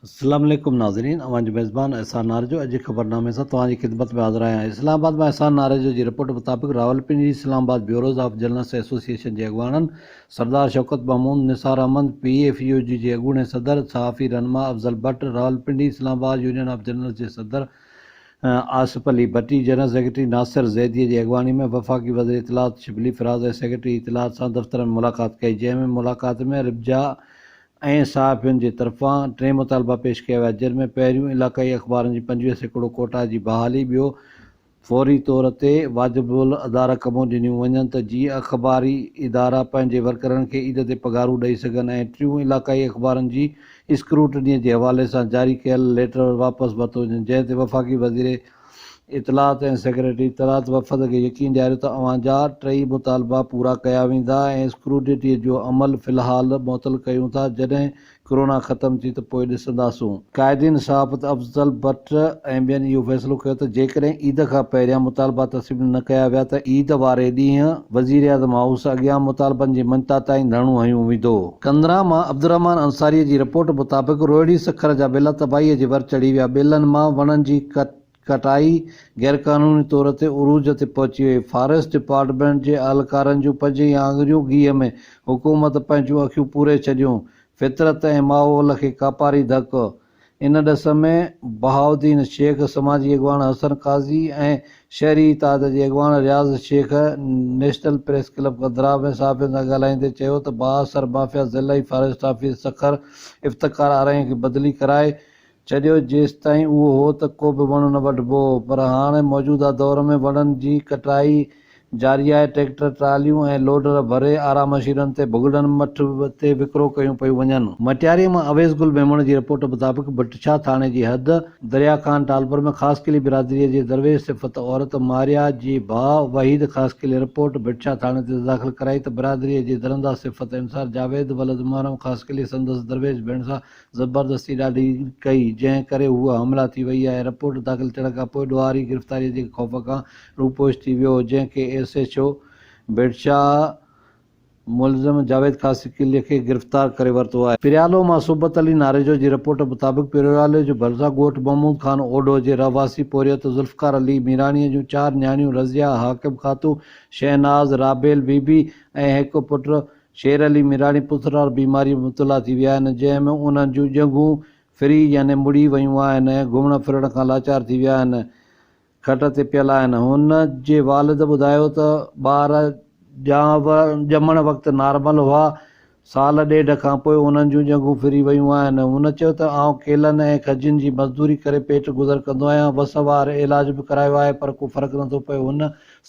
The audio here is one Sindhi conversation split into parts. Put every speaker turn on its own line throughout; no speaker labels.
السلام عليڪم ناظرين اوهان جو ميزبان احسان ناريجو اڄ جي خبرنامي سان توهان جي خدمت ۾ حاضر آهيان اسلام آباد مان احسان ناريجو جي رپورٽ مطابق Rawalpindi Islamabad bureaus of journalist association جي اڳواڻن Sardar Shaukat Mahmood, Nisar Ahmed, P F U J جي اڳوڻي صدر صحافي رهنما Afzal Butt, Rawalpindi Islamabad union of journalist جي صدر آصف علي ڀٽي، جنرل سيڪريٽري ناصر زيدي جي اڳواڻي ۾ وفاقي وزير اطلاعات شبلي فراز ۽ سيڪريٽري اطلاعات سان دفتر ۾ ملاقات ڪئي جنهن ۾ ملاقات ۾ ربجا ۽ صحافين جي طرفان ٽي مطالبا پيش ڪيا ويا جن ۾ پهريون علائقائي اخبارن جي 25% ڪوٽا جي بحالي، ٻيو فوري طور تي واجب الادا رقمون ڏنيون وڃن ته جيئن اخباري ادارا پنهنجي ورڪرن کي عيد تي پگهارون ڏئي سگهن ۽ ٽيون علائقائي اخبارن جي اسڪروٽني جي حوالي سان جاري ڪيل ليٽر واپس ورتو وڃن جنهن تي وفاقي وزير اطلاعات ۽ سيڪريٽري اطلاعات وفد کي يقين ڏياريو ته اوهان جا ٽئي مطالبا پورا ڪيا ويندا ۽ اسڪروٽني جو عمل في الحال معطل ڪيون ٿا جڏهن ڪرونا ختم ٿي ته پوء ڏسنداسون. قائدين صحافت افضل بٽ ۽ ٻين اهو فيصلو ڪيو ته جيڪڏهن عيد کان پهريان مطالبا تسليم نه ڪيا ويا ته عيد واري ڏينهن وزيراعظم هائوس اڳيان مطالبن جي مڃتا تائين ڌرڻو هنيو ويندو. ڪنڌرا مان عبدالرحمان انصاريء جي رپورٽ مطابق روهڙي سکر جا ٻيلا تباهيء جي ور چڙهي ويا، ٻيلن مان وڻن جي ڪٽائي غيرقانوني طور تي عروج تي پهچي وئي، فاريسٽ ڊپارٽمينٽ جي اهلڪارن جون پنج ئي آڱريون گيهه ۾، حڪومت پنهنجون اکيون پوري ڇڏيون، فطرت ۽ ماحول کي ڪاپاري ڌڪ، ان ڏس ۾ بهاءالدين شيخ، سماجي اڳواڻ حسن قاضي ۽ شهري اتحاد جي اڳواڻ Riaz Shaikh national press club Kandhra ۾ صحافين سان ڳالهائيندي چيو ته بااثر مافيا ضلعي فاريسٽ آفيس سکر افتخار آرائين کي بدلي ڪرائي ڇڏيو جيستائين اهو هو ته ڪو به وڻ نه وڍبو هو پر هاڻي موجوده دور ۾ وڻن جي ڪٽائي جاري آهي، ٽريڪٽر، ٽراليون ۽ لوڊر ڀري آرا مشينن تي ڀڳڙن مٺ تي وڪرو ڪيون پيون وڃن. مٽياري مان اويس گل ميمڻ جي رپورٽ مطابق ڀٽشاهه ٿاڻي جي حد دريا خان ٽالپر ۾ خاصخيلي برادريء جي درويش صفت عورت ماريا جي ڀاء وحيد خاصخيلي رپورٽ ڀٽشاهه ٿاڻي تي داخل ڪرائي ته برادريء جي درنده صفت انصار جاويد ولد محرم خاصخيلي سندس درويش ڀيڻ سان زبردستي ڏاڍي ڪئي، جنهن ڪري هوء حامله ٿي وئي آهي. رپورٽ داخل ٿيڻ کان پوء ڏوهاري گرفتاريء جي خوف کان روپوش ٿي ويو هو، جنهن کي ايس ايڇ او ڀيٽشاهه ملزم جاويد خاصخيلي کي گرفتار ڪري ورتو آهي. پريالو مان صحبت علي ناريجو جي رپورٽ مطابق پريالو جي ڀرسان ڳوٺ محمود خان اوڍو جي رهواسي پورهيت ذوالفقار علي ميراڻيء جون چار نياڻيون رضيه، حاڪم خاتون، شهناز، رابيل بي بي ۽ هڪ پٽ شير علي ميراڻي پٿرار بيماريء ۾ مبتلا ٿي ويا آهن، جنهن ۾ انهن جون ڄنگهون ڦري يعني مڙي ويون آهن ۽ گهمڻ ڦرڻ کان لاچار ٿي ويا آهن، کٽ تي پيل آهن. هن جي والد ٻڌايو ته ٻار ڄمڻ وقت نارمل هئا، سال ڏيڍ کان پوء انهن جون ڄنگهون ڦري ويون آهن. هن چيو ته آئون ڪيلن ۽ کجين جي مزدوري ڪري پيٽ گذر ڪندو آهيان، وس وار علاج به ڪرايو آهي پر ڪو فرق نٿو پئي. هن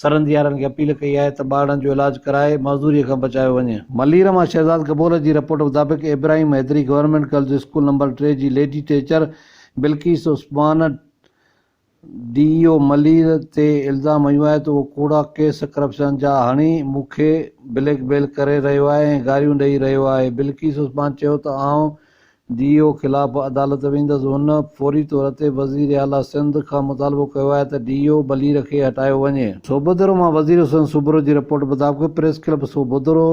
سرنديارن کي اپيل ڪئي آهي ته ٻارڙن جو علاج ڪرائي معذوري کان بچايو وڃي. ملير مان شهزاد گبول جي رپورٽ مطابق Ibrahim Haidri government girls school number 3 جي lady teacher Bilquis Usman D E O Malir تي الزام هنيو آهي ته اهو ڪوڙا ڪيس ڪرپشن جا هڻي مون کي بليڪ ميل ڪري رهيو آهي ۽ گاريون ڏئي رهيو آهي. بلقيس عثمان چيو ته آئون ڊي اي او خلاف عدالت ويندس. هن فوري طور تي وزيراعليٰ سنڌ کان مطالبو ڪيو آهي ته ڊي اي او ملير کي هٽايو وڃي. سوڀوديرو مان وزير حسين سوڀرو جي رپورٽ مطابق پريس ڪلب سوڀوديرو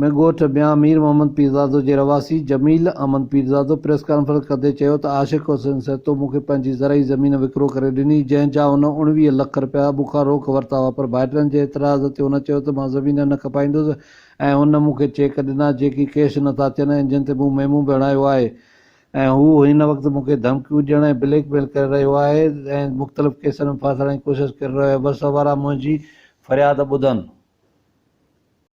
۾ ڳوٺ ميان مير محمد پيرزادو جي رهواسي جميل احمد پيرزادو پريس ڪانفرنس ڪندي چيو ته عاشق حسين سهتو مون کي پنهنجي زرعي زمين وڪرو ڪري ڏني جنهن جا هن 19 لک رپيا مون کان روڪ ورتا هئا پر ڀائٽن جي اعتراض تي هن چيو ته مان زمين نه کپائيندس ۽ هن مون کي چيڪ ڏنا جيڪي ڪيش نه ٿا ٿين ۽ جن تي مون ميمون به هڻايو آهي ۽ هو هن وقت مون کي ڌمڪيون ڏيڻ ۽ بليڪ ميل ڪري رهيو آهي ۽ مختلف ڪيسن ۾ ڦاسائڻ جي ڪوشش ڪري رهيو آهي وس وارا منهنجي فرياد ٻڌن.